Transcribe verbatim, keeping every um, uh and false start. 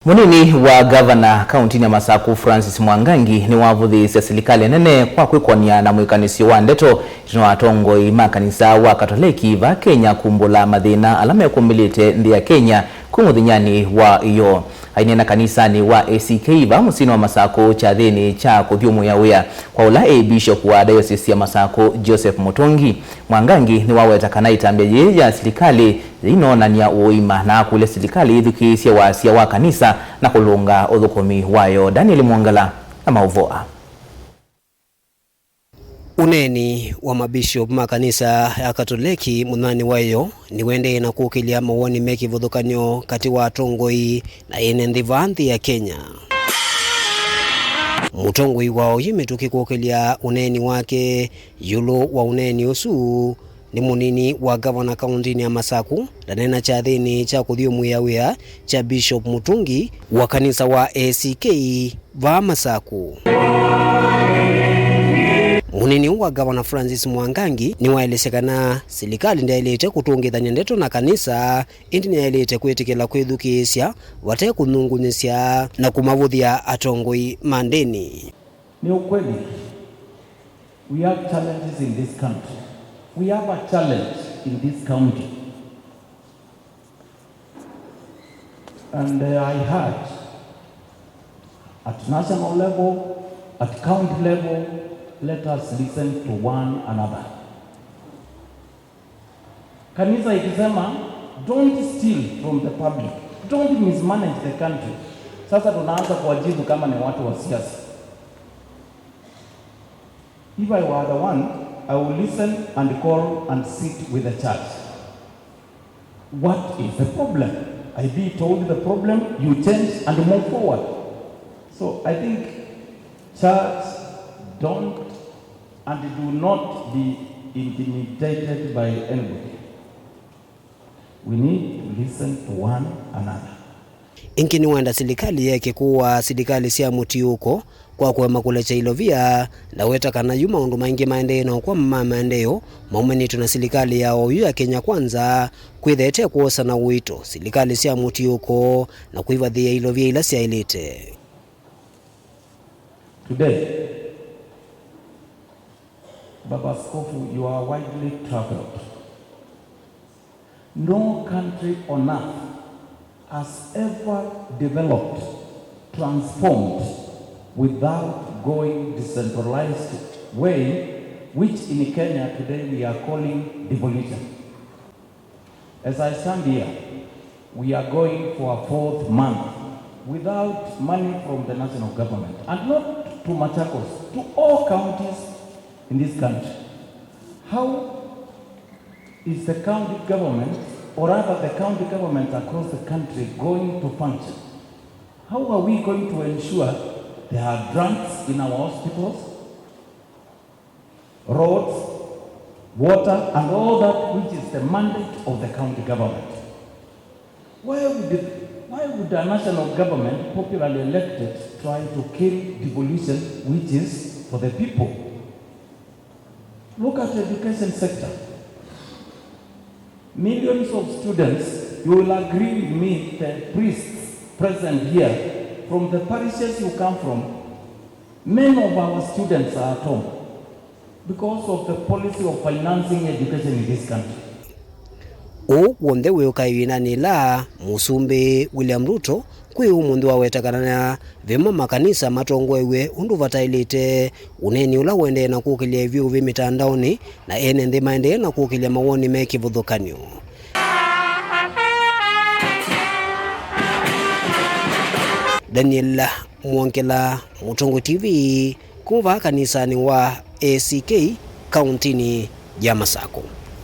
Mũnini wa ngavana kaũntĩnĩ ya Masaku, Francis Mwangangi, nĩwavũthĩĩsye silikalĩ nene kwa kwĩkony'a na mwĩkanĩsyo wa ndeto ĩtina wa atongoi ma kanisa wa Katoleki vaa Kenya kumbũla mathĩna ala mekũmĩlĩte nthĩ ya Kenya kwĩ mũthenyanĩ wa ĩyoo. Aineena kanisanĩ wa A C K vaa mũsyĩnĩ wa Masaku kyathĩnĩ kya kũthyũmũĩa wĩa kwa ũla e Bishop wa Diocese ya Masaku, Joseph Mutungi, Mwangangi nĩwaweta kana ĩtambya yĩĩ ya silikalĩ yĩinonany'a ũima, na akũlya silikalĩ yĩthukĩĩsye wasya wa kanisa na kũlũnga ũthũkũmi wayo. Daniel Mwongela na maũvoo aa. Ũneeni wa mabishop ma kanisa ya Katoleki mũthenyanĩ wa ĩyoo nĩwaendee na kũkĩlya mawoni me kĩvathũkany'o katĩ wa atongoi na ene nthĩ vaa nthĩ ya Kenya. Mũtongoi wa oyu mĩtũkĩ kũkĩlya ũneeni wake ĩũlũ wa ũneeni ũsu, nĩ mũnini wa ngavana kaũntĩnĩ ya Masaku, ndaneena kyathĩnĩ kya kũthyũmũĩa wĩa kya Bishop Mutungi wa kanisa wa A C K vaa Masaku. Mũnini ũũ wa ngavana Francis Mwangangi nĩwaelesya kana silikalĩ ndyaĩlĩte kũtũngĩthany'a ndeto na kanisa, ĩndĩ nĩyaĩlĩte kwĩtĩkĩla kwĩthukĩĩsya vate kũnyungunyĩsya na kũmavũthya atongoi ma ndĩni. Ni ukweli, we have challenges in this country. We have a challenge in this county. And uh, I heard at national level, at county level, let us listen to one another. Kanisa ikisema, "Don't steal from the public, don't mismanage the country." Sasa tunaanza kuwajibu kama ni watu wa siasa. If I were the one, I would listen and call and sit with the church. What is the problem? I be told the problem, you change and move forward. So I think, church, don't and do not be intimidated by anybody. We need to listen to one another. Ĩngĩ nĩwenda silikalĩ yeke kũaa silikalĩ sya mũtiũko kwa kũema kũlekya ilovia, ndaweta kana yu maũndũ maingĩ maendee na ũkwama ma maendeeo maumanĩtwe na silikalĩ ya oyu ya Kenya Kwanza kwĩthĩwa ĩte kwosa na ũito silikalĩ sya mũtiũko na kwĩvathĩĩa ilovia ila syaĩlĩte. Today, Baba Askofu, you are widely traveled. No country on earth has ever developed, transformed, without going decentralized way, which in Kenya today we are calling devolution. As I stand here, we are going for a fourth month without money from the national government, and not to Machakos, to all counties in this country. How is the county government, or rather the county governments across the country, going to function? How are we going to ensure there are drugs in our hospitals, roads, water, and all that which is the mandate of the county government? Why would, why would a national government, popularly elected, try to kill devolution, which is for the people? Look at the education sector. Millions of students, you will agree with me, the priests present here, from the parishes you come from, many of our students are at home because of the policy of financing education in this country. Ũũ w'onthe wĩũka ĩvindanĩ ĩla Mũsumbĩ William Ruto kwĩ ũmũnthĩ waweta kana ve mo makanisa matongoew'e ũndũ vataĩlĩte, ũneeni ũla ũendee na kũkĩlya ĩvyũvĩ mĩtandaonĩ, na ene nthĩ maendee na kũkĩlya mawoni me kĩvathũkany'o. Daniel Mwongela, Mũtongoi T V, kuma vaa kanisanĩ wa A C K, kaũntĩnĩ ya Masaku.